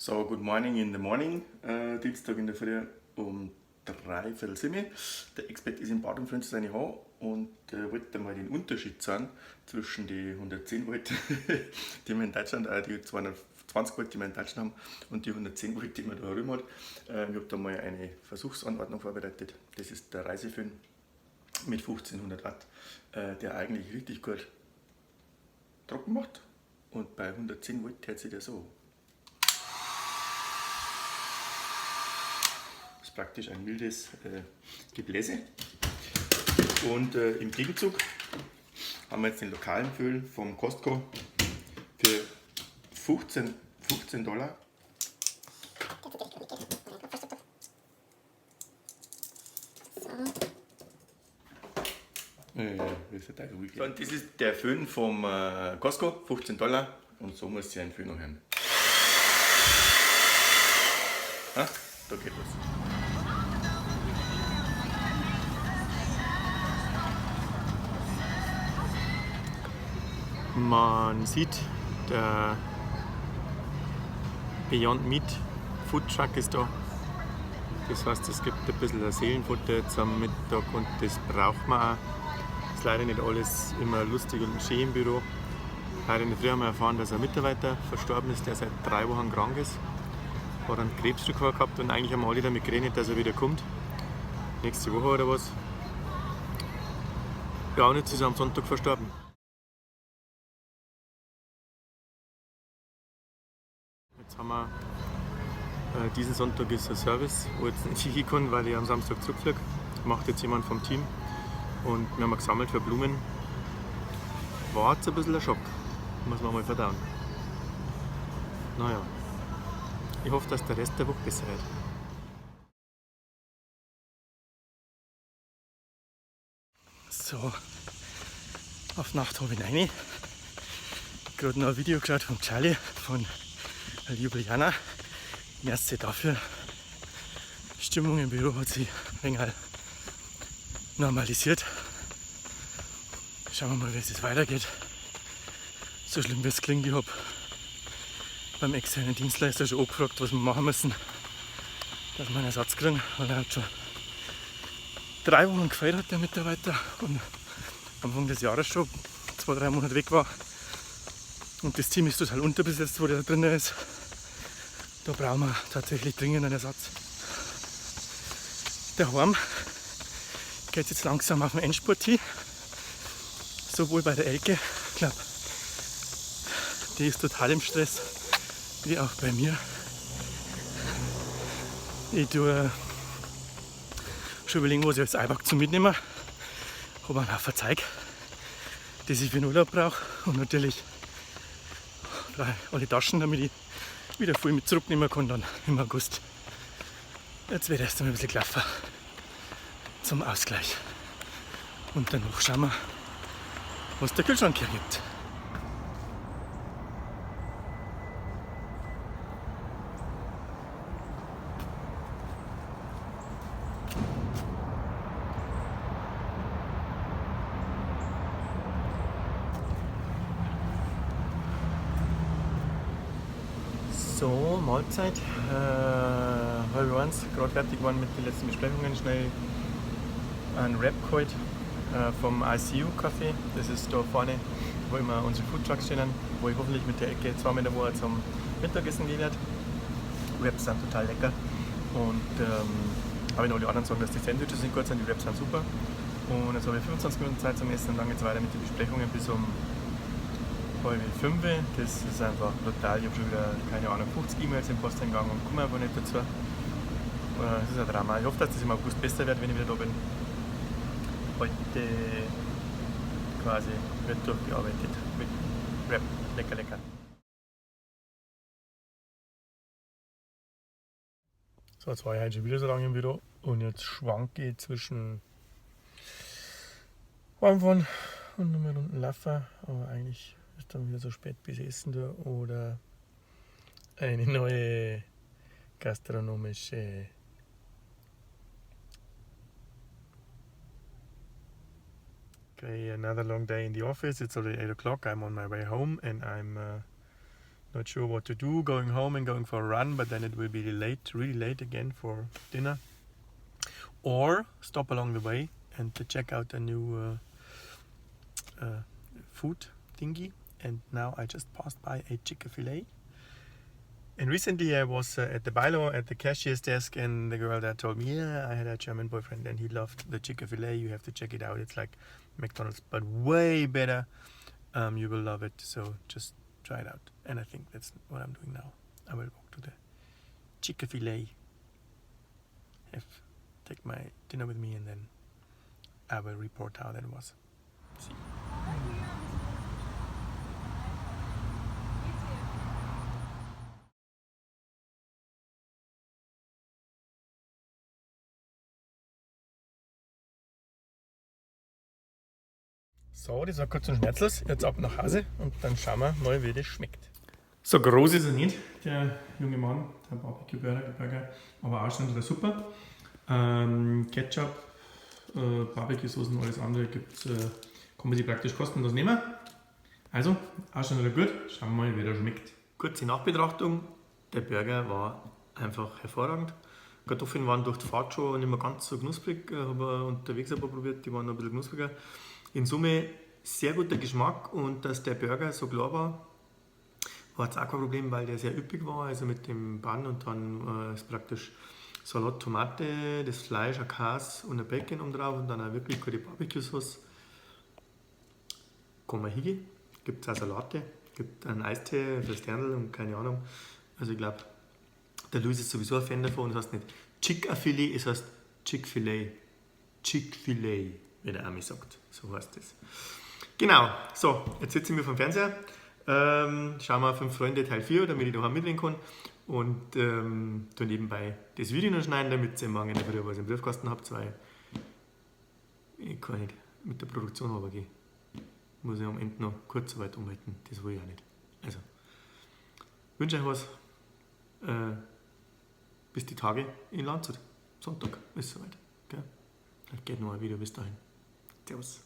So, good morning in the morning, Dienstag in der Früh um 6:45. Der Expert ist im Bad und föhnt seine Haare und wollte mal den Unterschied zeigen zwischen die 110 Volt, die wir in Deutschland, die 220 Volt, die wir in Deutschland haben, und die 110 Volt, die man da drüben hat. Ich hab da mal eine Versuchsanordnung vorbereitet. Das ist der Reiseföhn mit 1500 Watt, der eigentlich richtig gut trocken macht. Und bei 110 Volt hört sich der so. Das ist praktisch ein mildes Gebläse. Und im Gegenzug haben wir jetzt den lokalen Föhn vom Costco für 15 Dollar. Ja, ja, das ist total ruhig. Und das ist der Föhn vom Costco, 15 Dollar. Und so muss sich ein Föhn noch hören. Ha, da geht was. Man sieht, der Beyond Meat Food Truck ist da. Das heißt, es gibt ein bisschen ein Seelenfutter jetzt am Mittag und das braucht man auch. Ist leider nicht alles immer lustig und schön im Büro. Heute in der Früh haben wir erfahren, dass ein Mitarbeiter verstorben ist, der seit 3 Wochen krank ist. Hat einen Krebsrückfall gehabt und eigentlich haben wir alle damit gerechnet, dass er wieder kommt. Nächste Woche oder was. Ja, und jetzt ist er am Sonntag verstorben. Jetzt haben wir, diesen Sonntag ist ein Service, wo jetzt nicht hin kann, weil ich am Samstag zurückfliege. Macht jetzt jemand vom Team. Und wir haben gesammelt für Blumen. War jetzt ein bisschen ein Schock. Muss man mal verdauen. Naja. Ich hoffe, dass der Rest der Woche besser wird. So, auf Nacht hab ich rein. Gerade noch ein Video geschaut von Charlie von Ljubljana. Merci dafür. Stimmung im Büro hat sich ein wenig normalisiert. Schauen wir mal, wie es jetzt weitergeht. So schlimm wie es klingt, ich hab beim externen Dienstleister schon angefragt, was wir machen müssen, dass wir einen Ersatz kriegen, weil er hat schon 3 Wochen gefehlt hat, der Mitarbeiter, und Anfang des Jahres schon 2, 3 Monate weg war. Und das Team ist total unterbesetzt, wo der da drin ist. Da brauchen wir tatsächlich dringend einen Ersatz. Daheim geht's jetzt langsam auf den Endspurt hin. Sowohl bei der Elke, ich glaub, die ist total im Stress, wie auch bei mir. Ich tue schon überlegen, was ich als Einpack zum Mitnehmen. Hab einen Haufen Zeug, das ich für den Urlaub brauch. Und natürlich brauche ich alle Taschen, damit ich wieder voll mit zurücknehmen kann dann im August. Jetzt wird erst einmal ein bisschen gelaufen zum Ausgleich. Und danach schauen wir, was der Kühlschrank hergibt. So, Mahlzeit. 12:30, gerade fertig geworden mit den letzten Besprechungen. Schnell einen Wrap geholt vom ICU Café. Das ist da vorne, wo immer unsere Foodtrucks stehen, wo ich hoffentlich mit der Ecke zweimal in der Woche zum Mittagessen gehen werde. Wraps sind total lecker. Und habe ich noch alle anderen sagen, dass die Sandwiches nicht gut sind, die Wraps sind super. Und jetzt habe ich 25 Minuten Zeit zum Essen und dann geht's weiter mit den Besprechungen bis um 4:30. Das ist einfach brutal. Ich hab schon wieder, keine Ahnung, 50 E-Mails im Posteingang und komme einfach nicht dazu. Das ist ein Drama. Ich hoffe, dass das im August besser wird, wenn ich wieder da bin. Heute wird durchgearbeitet mit Wrap. Lecker, lecker. So, jetzt war ich heute schon wieder so lange im Büro und jetzt schwanke ich zwischen Heimfahren und nochmal unten laufen, aber eigentlich ist dann wieder so spät bis Essen da oder eine neue gastronomische Okay, another long day in the office. It's already 8 o'clock. I'm on my way home and I'm Not sure what to do, going home and going for a run, but then it will be late, really late again for dinner. Or stop along the way and to check out a new food thingy. And now I just passed by a Chick-fil-A. And recently I was at the Bilo at the cashier's desk, and the girl there told me, yeah, I had a German boyfriend and he loved the Chick-fil-A. You have to check it out. It's like McDonald's, but way better. You will love it. So just try it out. And I think that's what I'm doing now. I will walk to the Chick-fil-A, take my dinner with me, and then I will report how that was. See. So, das war kurz und schmerzlos. Jetzt ab nach Hause und dann schauen wir mal, wie das schmeckt. So groß ist er nicht, der junge Mann, der Barbecue Burger, aber auch schon wieder super. Ketchup, Barbecue-Soßen, alles andere gibt's, kann man sich praktisch kostenlos nehmen. Also, auch schon wieder gut. Schauen wir mal, wie der schmeckt. Kurze Nachbetrachtung: Der Burger war einfach hervorragend. Kartoffeln waren durch die Fahrt schon nicht mehr ganz so knusprig, habe unterwegs ein paar probiert, die waren noch ein bisschen knuspriger. In Summe sehr guter Geschmack, und dass der Burger so klar war, war jetzt auch kein Problem, weil der sehr üppig war, also mit dem Bun und dann ist praktisch Salat, Tomate, das Fleisch, ein Käse und ein Bacon oben drauf und dann auch wirklich gute Barbecue-Sauce. Kann man hingehen, gibt es auch Salate, gibt einen Eistee fürs Dirndl und keine Ahnung. Also ich glaub, der Luis ist sowieso ein Fan davon, das heißt nicht Chick-a-Filet, es heißt Chick-fil-A. Chick-fil-A, wie der Ami sagt, so heißt das. Genau, so, jetzt sitzen wir vom Fernseher, schauen wir 5 Freunde Teil 4, damit ich daheim mitreden kann, und tu nebenbei das Video noch schneiden, damit ihr morgen in der Früh was im Briefkasten habt, weil ich kann nicht mit der Produktion runtergehen. Muss ich am Ende noch kurz so weit umhalten, das will ich auch nicht. Also, wünsche euch was, bis die Tage in Landshut. Sonntag ist soweit. Gell? Vielleicht geht noch ein Video bis dahin. Servus.